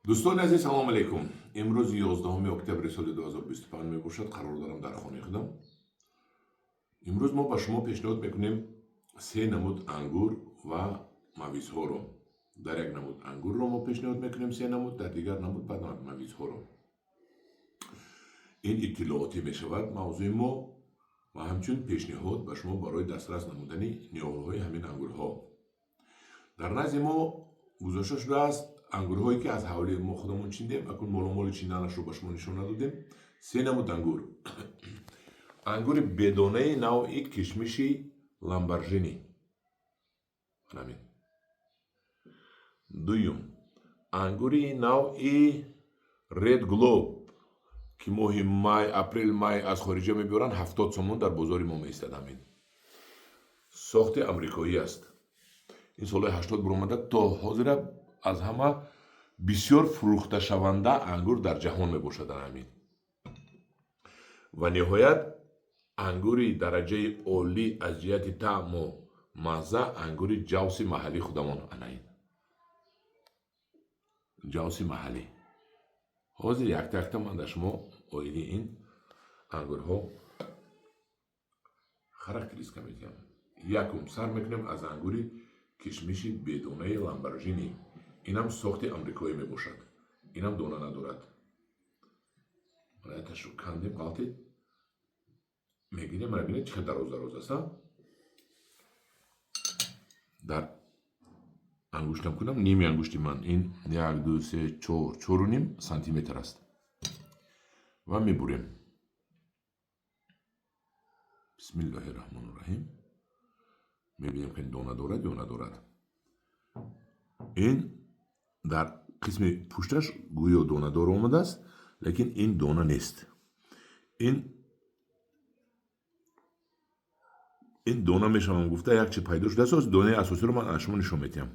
Дӯстони азиз, салому алейкум. Имрӯз 11 октябри соли 2025 мебошад. Қарор дорам дар хонаи худам. Имрӯз мо ба шумо пешниҳод мекунем се намуд ангур ва мавизҳоро. Дар як намуд ангурро мо пешниҳод мекунем се намуд, дар дигар намуд баъд мавизҳоро. Ин иттилоотӣ мешавад мавзӯи мо ва ҳамчун пешниҳод ба шумо барои дастрас намудани ниҳолҳои ҳамин ангурҳо. Дар назди мо гузошта шудааст ангурҳое, ки аз ҳавлии мо худамон чиндем. Акун моломоли чинданашро ба шумо нишон надодем. Се намуд ангур. Ангури бедонаи навъи кишмиши Ламбаржини. Ҳамин. Дуюм, ангури навъи Ред Глоб, ки моҳи май, апрел, май аз хориҷа мебиёранд, 70 сомон дар бозори мо меистад. Ҳамин сохти амрикоӣ аст. Ин солҳои 80 буромада, то ҳозира аз ҳама бисёр фурӯхташаванда ангур дар ҷаҳон мебошад. Ҳамин. Ва ниҳоят, ангури дараҷаи олӣ аз ҷиҳати таъму мазза, ангури ҷавси маҳаллии худамон. Ана ин ҷавси маҳаллӣ. Ҳозир якта якта ман дар шумо оиди ин ангурҳо характеристика медиҳам. Якум, сар мекунем аз ангури кишмиши бедонаи Ламбаржини. Инам сохти амрикоӣ мебошад. Инам дона надорад. Манаяташро кандем, ғалтид, мегирем. Мана бинед, чӣ қадр дароз дароз аст. Дар ангуштам кунам, ними ангушти ман ин як, ду, се, чор, чору ним сантиметр аст. Ва мебурем. Бисмиллоҳи раҳмони раҳим. Мебинем, ки дона дорад ё надорад. Ин дар қисми пушташ гӯё донадор омадааст, лекин ин дона нест. Ин дона мешавам гуфта, як чи пайдо шудааст. Донаи асосиро ман аз шумо нишон медиҳам.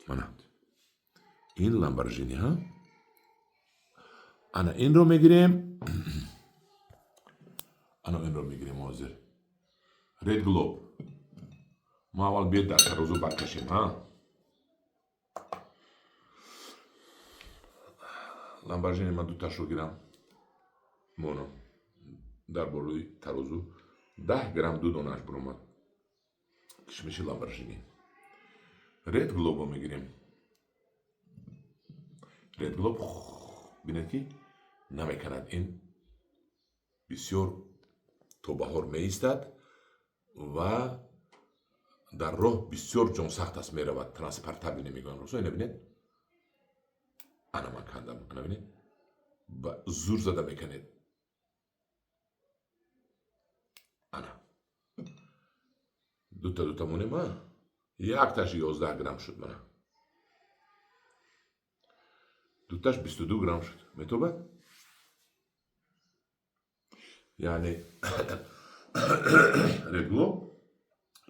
Мана ин Ламбаржини. Ҳа, ана инро мегирем, ана инро мегирем. Ҳозир Ред Глоб. Мо аввал биёд дар тарозу баркашем. Ҳа, Ламбаржини ман дуташро гирам, моно дар болои тарозу 10 грамм ду донааш буромад. Кишмиши Ламбаржини. Ред Глобо мегирем. Ред Глоб, бинед, ки намеканад. Ин бисёр то баҳор меистад ва дар роҳ бисёр ҷонсахт аст, меравад, транспортабельный мегӯянд русо. Ина бинед, ана ман кандам, ана бинед, ба зур зада меканед. Ана дута дута монем. А якташ 11 грамм шуд, мана дуташ 22 грамм шуд. Метобад, яъне Ред Глоб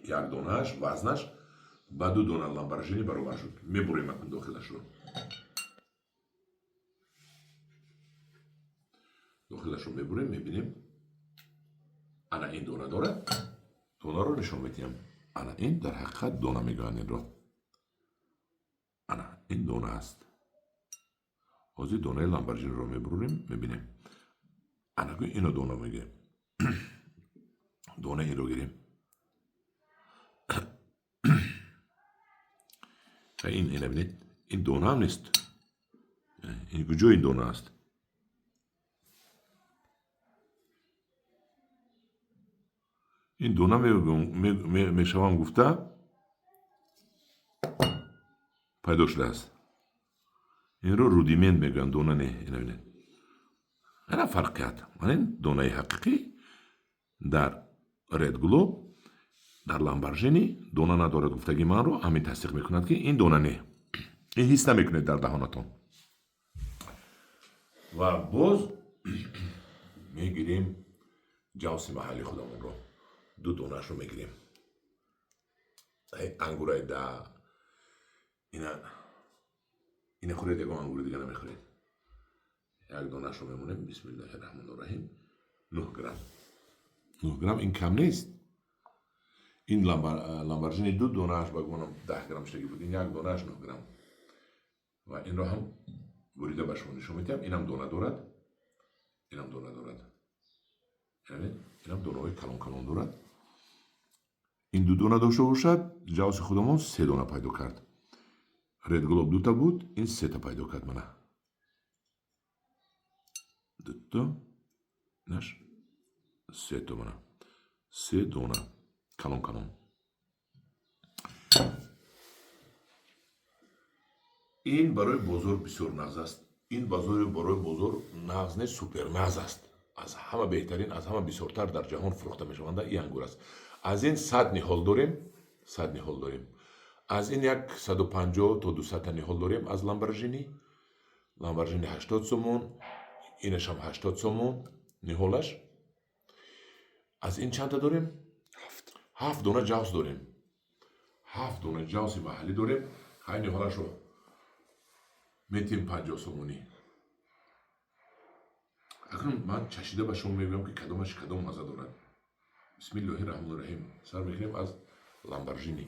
як донааш вазнаш ба ду дона Ламбаржини баробар шуд. Мебурем акун дохилашро. Дохилашро мебурем, мебинем. Ана ин дона дорад. Донаро нишон медиҳам. Ана ин дар ҳақиқат дона мегӯянд инро. Ана ин дона аст. Ҳозир донаи Ламбаржиниро мебурем, мебинем. Ана ку ино дона мегирем, дона инро гирем. Ин, ина бинед, ин донаам нест. Ин куҷо ин дона аст? Ин дона мешавам гуфта пайдо шудааст. Инро рудимент мегӯянд, дона не. Ина бинед, ана фарқият. Мана ин донаи ҳақиқӣ дар Ред Глоб, дар Ламбаржини дона надорад. Гуфтаги манро ҳамин тасдиқ мекунад, ки ин дона не, ин ҳис намекунед дар даҳонатон. Ва боз мегирем ҷавси маҳалли худамонро, ду донаашро мегирем. Ангурай да ина, ина хӯред, ягон ангури дига намехӯред. Як донаашро мемонем. Бисмиллоҳи раҳмони раҳим. 9 грамм, 9 грамм, ин кам нест. Ин Ламбаржини ду донааш ба гумонам 10 грамм шудагӣ буд, ин як донааш 9 грамм. Ва инро ҳам Бурида ба шумо нишон медиҳам. Инам дона дорад, инам дона дорад, инам донаҳои калон калон дорад. Ин ду дона дошта бошад, ҷавси худамон се дона пайдо кард. Ред Глоб дута буд, ин сета пайдо кард. Мана дуто, наш сето, мана се дона калон калон. Ин барои бозор бисёр нағз аст. Ин бозори барои бозор нағз не, супер нағз аст. Аз ҳама беҳтарин, аз ҳама бисёртар дар ҷаҳон фурӯхта мешаванда ин ангур аст. Аз ин 100 ниҳол дорем, 100 ниҳол дорем. Аз ин 150 то 200 ниҳол дорем. Аз Ламборҷини, Ламборҷини 80 сомон, инашам 80 сомон ниҳолаш. Аз ин чандта дорем? Ҳафт дона ҷавс дорем, ҳафт дона ҷавси маҳаллӣ дорем. Ҳай, ниҳолашро метем 50 сомонӣ. Акнун ман чашида ба шумо мегӯям, ки кадомаш кадом мазза дорад. Бисмиллоҳи раҳмони раҳим. Сар мекунем аз Ламборҷини.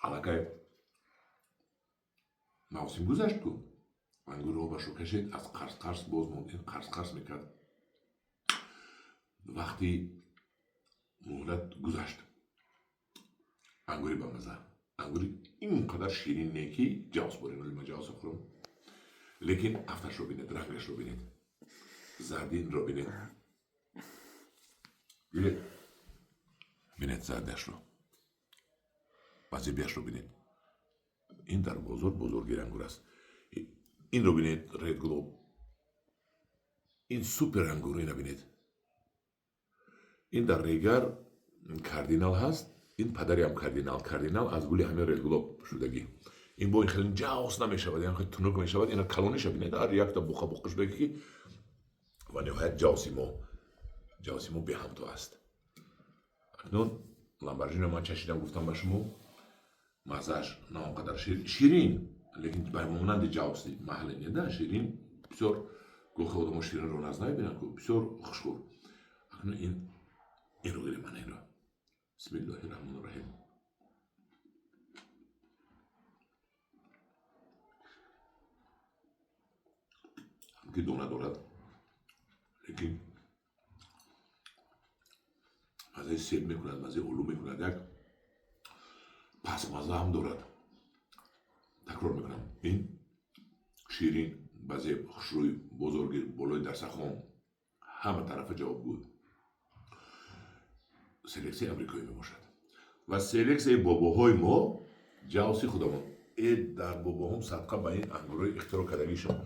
Аллакай мавсим гузашт ку, ангури обашро кашед, аз қарс қарс боз монд. Ин қарс қарс мекард, вақти муҳлат гузашт. Ангури бамаза, ангури ин қадар ширин не, ки ҷавс борем. Ма ҷавса хӯрам, лекин афташро бинед, рангашро бинед, зардинро бинед, бинед, бинед зардашро, вазибиашро бинед. Ин дар бозор бозоргир ангур аст. Инро бинед, Ред Глоб, ин супер ангур. Ина бинед, ин дар регар Кардинал ҳаст. Ин падариам Кардинал, Кардинал аз гули ҳамин Ред Глоб шудагӣ. Ин бо ин хеле ҷавс намешавад, ин хеле тунук мешавад. Ина калониша бинед, ҳар якта буқа буқа шудагӣ ки. Ва ниҳоят ҷавси мо, ҷавси мо беҳамто аст. Акнун Ламборҷино ман чашидам, гуфтам ба шумо, маззааш на он қадар ширин, лекин ба монанди ҷавси маҳаллӣ не да ширин. Бисёр гӯхи одамо ширинро наз намебинанд ку, бисёр хушхӯр. Акнун ин инро гирем, мана инро. Бисмиллоҳи раҳмони раҳим. Ки дона дорад, лекин маззаи себ мекунад, маззаи олу мекунад, як пасмазза ҳам дорад. Такрор мекунам, ин ширин, базеб, хушрӯй, бозоргир, болои дарсахон, ҳама тарафа ҷавобгӯ селексияи амрикоӣ мебошад ва селексияи бобоҳои мо ҷавси худамон. Э, дар бобоҳом садқа ба ин ангурҳои ихтироъ кардагишон.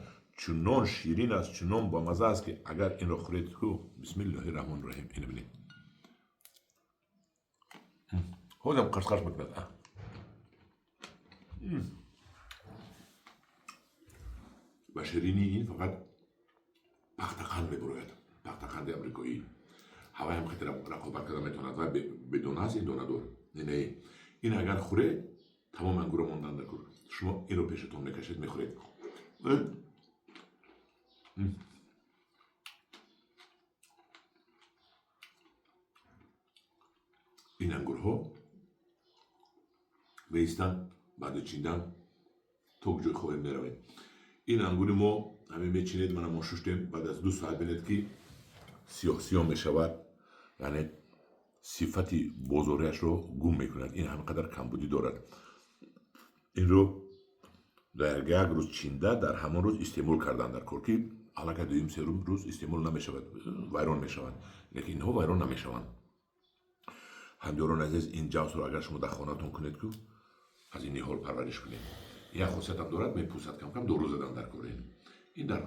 Чунон ширин аст, чунон бамазза аст, ки агар инро хӯред ку. Бисмиллоҳи раҳмони раҳим. Ина бинед, ҳозам қарс-қарс мекунад. Ба ширинии ин фақат пахтақанд мебурояд, пахтақанди амрикоӣ. Ҳаваям хеле рақобат карда метавонад ва бедона аст, ин донадор не, не. Ин агар хӯред, тамоми ангурро мондан дар кур. Шумо инро пешатон мекашед, мехӯред. Ин ангурҳо беистанд, баъди чидан то куҷои хоҳем меравед. Ин ангури мо ҳамин мечинед, мана мо шуштем, баъд аз 2 соат бинед, ки сиёҳ сиёҳ мешавад, яъне сифати бозориашро гум мекунад. Ин ҳамин қадар камбудӣ дорад. Инро дар як рӯз чинда, дар ҳамон рӯз истеъмол кардан дар кор, ки аллакай дуюм, серум рӯз истеъмол намешавад, вайрон мешаванд. Лекин инҳо вайрон намешаванд. Ҳамдиёрони азиз, ин ҷавсро агар шумо дар хонатон кунед ку, аз ин ниҳол парвариш кунед, як хосиятам дорад: мепӯсад кам-кам, дору задан дар кор. Ин дар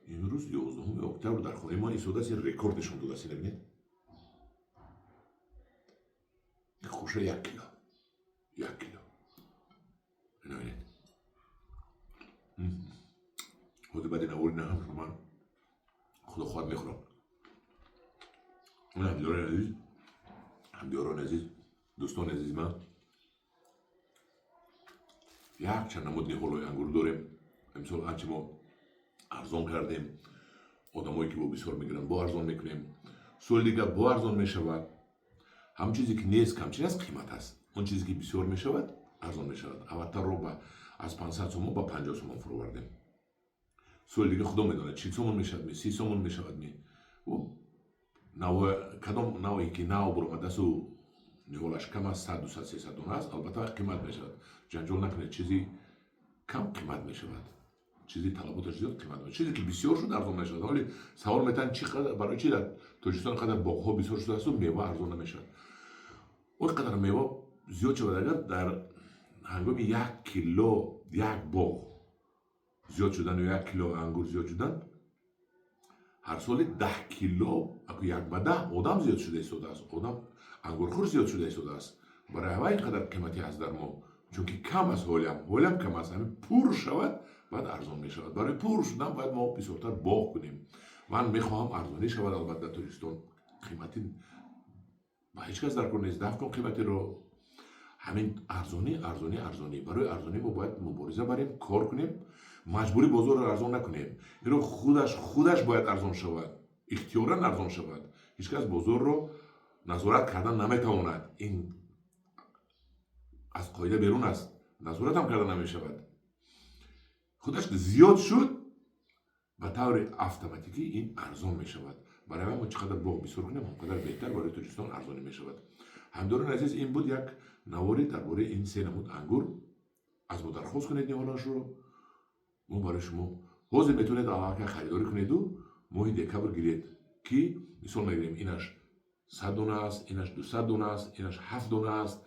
имрӯз, 11 октябр, дар хонаи мо истодааст, ин рекорд нишон додааст. Ина бинед, хуша 1 кило, 1 кило. Ина бинед, ҳозир баъди навори наҳам ман худо хоҳад мехӯрам. Ҳамдиёрони азиз, ҳамдиёрони азиз, дӯстони азизи ман, якчанд намуд ниҳолҳои ангур дорем. Имсол анча мо арзон кардем. Одамое ки бо бисёр мегиранд, бо арзон мекунем, соли дигар бо арзон мешавад. Ҳамон чизе ки нест, камчин аст, қимат аст. Он чизе ки бисёр мешавад, арзон мешавад. Аввалтарро ба аз 500 сомон ба 50 сомон фуровардем. Соли дига худо медонад, 40 сомон мешавад ми, 30 сомон мешавад ми. Кадом навъе ки нав буромадасту ниҳолаш кам аст, 100, 200, 300 дона аст, албатта қимат мешавад. Ҷанҷол накунед, чизи кам қимат мешавад, чизи талаботаш зиёд қимат мешавад, чизе ки бисёр шуд, арзон мешавад. Ҳоли савол метаҳанд, чи барои чи дар Тоҷикистон қадар боғҳо бисёр шудаасту мева арзон намешавад? Он қадар мева зиёд шавад, агар дар ҳангоми 1 кило як боғ зиёд шудан ё 1 кило ангур зиёд шудан, ҳар соли 10 кило, аку 1 ба 10 одам зиёд шуда истодааст, одам ангурхӯр зиёд шуда истодааст. Барои ҳава ин қадар қиматӣ аст дар мо, чунки кам аст, ҳолиам кам аст. Ҳамин пур шавад, баъд арзон мешавад. Барои пур шудан бояд мо бисёртар боғ кунем. Ман мехоҳам арзонӣ шавад, албатта, дар Тоҷикистон. Қиматӣ ба ҳеҷ кас дар кор нест, дафт кун қиматиро. Ҳамин арзонӣ, арзонӣ, арзонӣ. Барои арзонӣ мо бояд мубориза барем, кор кунем. Маҷбурӣ бозорро арзон накунем, инро худаш худаш бояд арзон шавад, ихтиёран арзон шавад. Ҳеҷ кас бозорро назорат кардан наметавонад, ин аз қоида берун аст, назоратам карда намешавад. Худаш зиёд шуд, ба таври автоматикӣ ин арзон мешавад. Барои ҳамин мо чӣ қадар боғ бисёр кунем, ҳам қадар беҳтар барои Тоҷикистон арзонӣ мешавад. Ҳамдорони азиз, ин буд як навори дар бораи ин се намуд ангур. Аз мо дархост кунед ниҳолашро, мо барои шумо ҳозир метавонед аллакай харидорӣ кунеду моҳи декабр гиред, ки мисол мегирем, инаш 100 дона аст, инаш 200 дона аст, инаш ҳафт дона аст.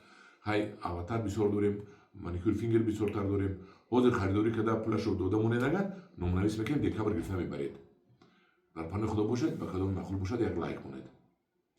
Ҳай, Аватар бисёр дорем, Маникюр Фингер бисёртар дорем. Ҳозир харидорӣ карда, пулашро дода монед, агар номнавис мекунем, декабр гирифта мебаред. Дар паноҳи Худо бошед. Ба кадоми маъқул бошад, як лайк монед.